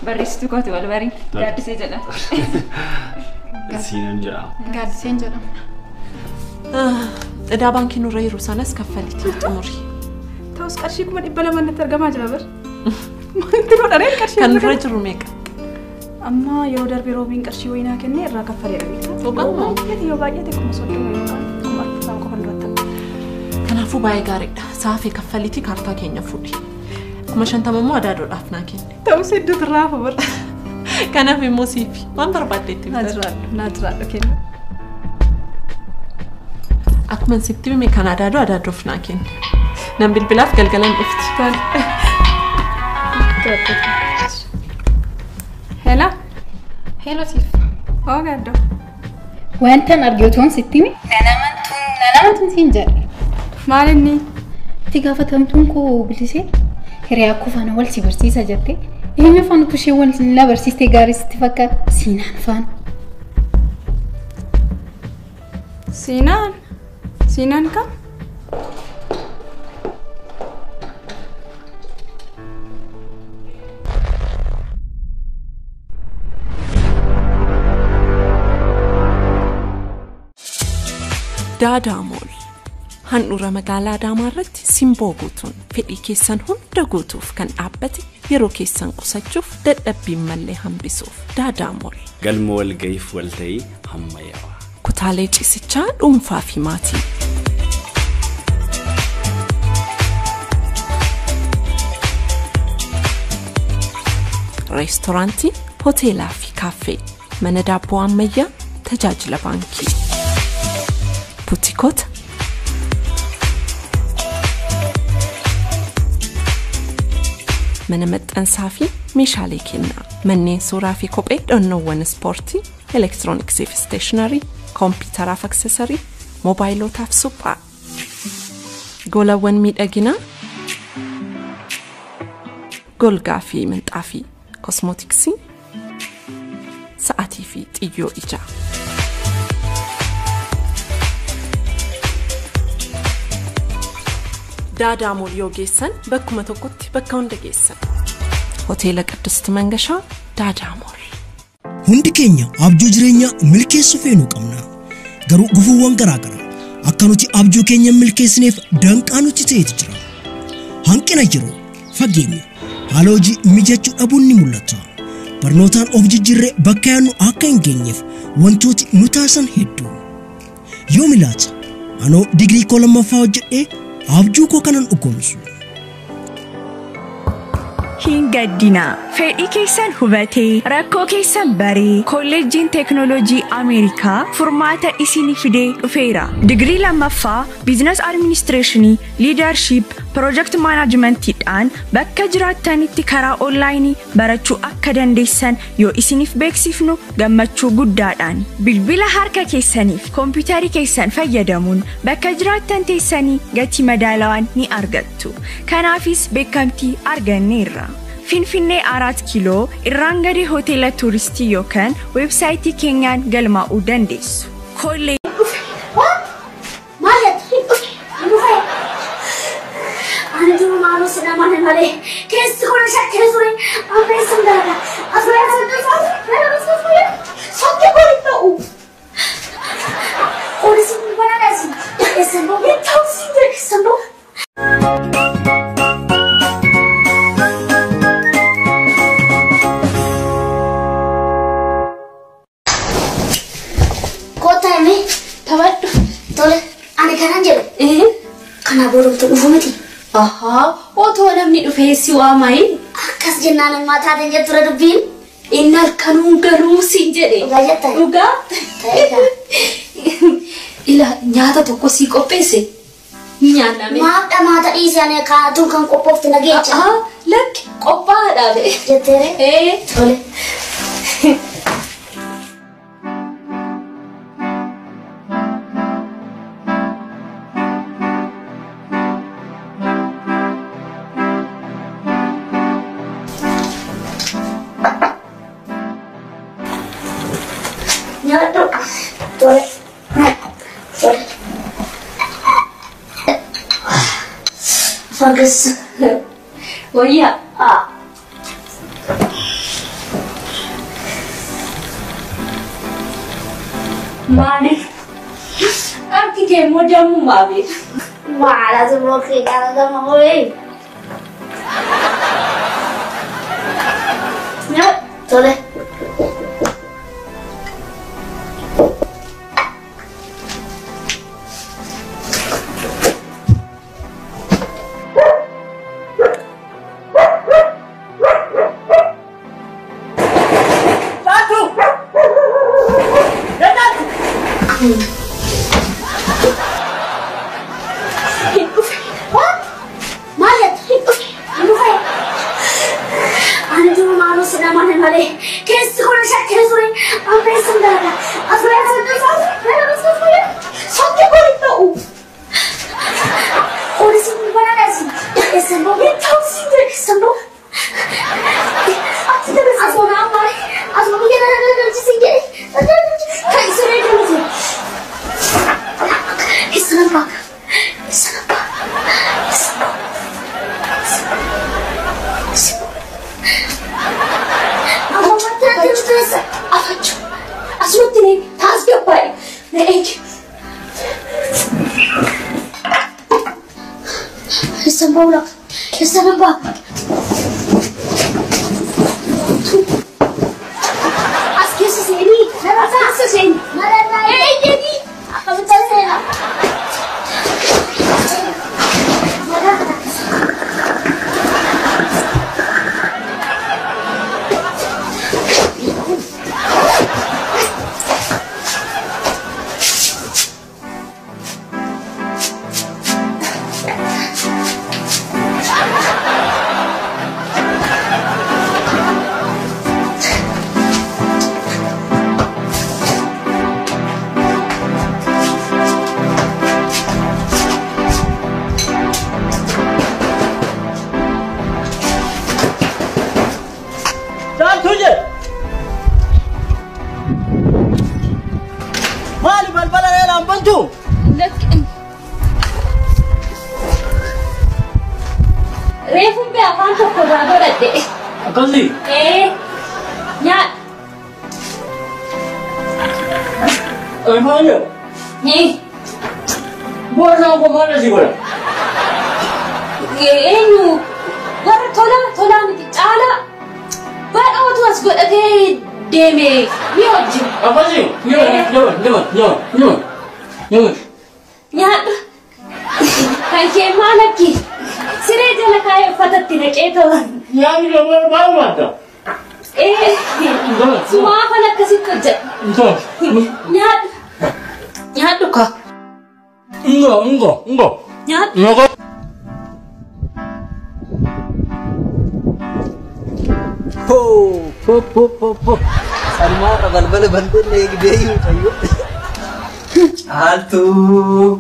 Barreessituu kootu wal bariin Gaaddisee jedhama. Siinaan jedhama. Gaaddiseen jedhama. Idaa baankii nurra yeroo sanas kaffalitii xumuri. Ta'us qarshii 200,000 natti argamaa jira bar. Wanti nu dhareen qarshii Kan nurra jiru meeqa? Amma yeroo darbe roobiin qarshii wayinaa kennee irraa kaffaleera beektaa. Dhugamoo? Yoo baay'ate 30,000 yookaan 40,000 qofa duratti. Kanaafuu baay'ee gaariidha. Saafee kaffalitii kaartaa keenya fuudhi. 50,000 immoo adaadoodhaaf naa kenne. Ta'us hedduutu raafa bar. Kanaaf immoo siifi waan barbaaddeetti Naa jiraadhu naa jiraadhu kenna. Akkuma sitti hime kan adaadoo adaadoof naa kenne. Nan bilbilaaf galgalan dhufti. Hello. Hello siif. Oo gaaddoo. Wantan arge otoon sitti hime nanamantuun siin jedhe. Maal inni? Itti gaafatamtuun koo bilisee hiriyaa koo faana wal si barsiisa jette. Eenyu faana utuu ishee wal na barsiistee gaarii sitti fakkaata? Siinaan faana. Siinaan? Siinaan kam? Daadaa Mool handhuura magaalaa Adaamaa irratti simboo guutuun fedhii keessan hunda guutuuf kan dhaabbate yeroo keessan qusachuuf dadhabbiin mallee hambisuuf Daadaa Mool. Galma walga'iif walta'ii ammayyaawaa. Kutaalee ciisichaa dhuunfaa fi maatii. Reestooraantii, hoteelaa fi kaaffee, mana daabboo ammayyaa, tajaajila baankii. Butikoota, mana maxxansaa fi meeshaalee kennaa, manneen suuraa fi kophee, dhonnoowwan ispoortii, elektirooniksii fi isteeshinarii, kompiitaraaf aksesarii, moobaayilotaaf suphaa, golawwan miidhaginaa, golgaa fi minxaafii, kosmootiksii, sa'aatii fi xiyyoo ijaa. Daadaa Mool yoo geessan bakkuma tokkotti bakka hunda geessan. Hoteela Qiddust Mangashaa Daadaa Mool. Hundi keenya abjuu jireenyaa milkeessuu feenuu qabna. Garuu gufuuwwan garaa garaa akka nuti abjuu keenya milkeessineef danqaa nuti ta'etu jira. Hanqina jiru fageenya haala hojii mijachuu dhabuun ni mul'ata. Barnootaan of jijjiirree bakka yaadnu akka hin geenyeef wantooti nu taasisan hedduu. Yoomi laata anoo digirii koo lammaffaa hojjedhee abjuu koo kanan dhugoomsu. Hin gaddinaa. Fedhii keessan hubatee, rakkoo keessan baree, kolleejjiin teeknooloojii Ameerikaa furmaata isinii fidee dhufeera. Digirii lammaffaa biizines administireeshinii, liidarshiip, piroojekti maanaajimentiidhaan bakka jiraattanitti karaa onlaayinii barachuu akka dandeessan yoo isiniif beeksifnu gammachuu guddaadhaan. Bilbila harka keessaniif kompiitarii keessan fayyadamuun bakka jiraattan teessanii gatii madaalawaan ni argattu. Kanaafis beekamtii arganneerra. Finfinnee 4 kiiloo irraan gadi hoteela tuuristii yookaan weebsaayitii keenyaan galmaa'uu dandeessu. Kollee Ani duru maaloo si namane malee keessi kun shakkee ture amma eessan dalaga asuun sokkee kun hin ta'u. Poolisiin kun banadha eessan ba'u ta'u siin jedhe eessan ba'u. Kottaa himee Taphadhu. tole ani kanan jedhu kanaa booda utuu dhufu miti. Ahaa, otoo namni dhufee si waamayi. Akkas jennaan ammaa taateen jettura dubbiin. Inni halkanuun galuu siin jedhe. Dhugaa jettaa? Dhugaa. Ta'eegaa. Ila nyaata tokko sii qopheesse. Ni nyaanname. Maaf dhamaata dhiisee ani kaatuun kan qophoofte na geecha. Ahaa, lakki qophaa'aadha be. Jetteere? Ee. Tole. Nyaadhu. Tole. Tole. Afaan keessa. Wayyaa. Ah. Maaliif? Akki kee immoo dammumaa beeka. Maal as immoo kee gama hoo'ee. Tole. Sanumaa balbala banteen eegdee mucayyoo. Caaltuu.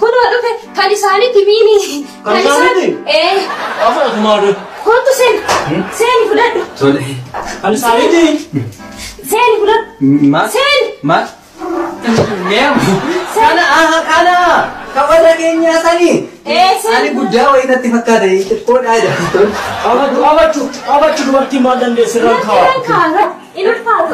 Kunoo dhufe kan isaaniiti miini. Kan isaaniiti? Ee. Afaan asumaa Kootu seeni. Seeni fudhadhu. Tole. Kan isaaniiti? Seeni fudhadhu. Maal? Seeni. Maal? Meemu. Kana aha kana. Kan warra keenyaa sanii. Ani guddaa wayii natti fakkaata xiqqoodhaa jira. Qabachuu qabachuu dubartii maal dandeessi irraan kaa'aa. Irraan kaa'aa. Inni ulfaatu.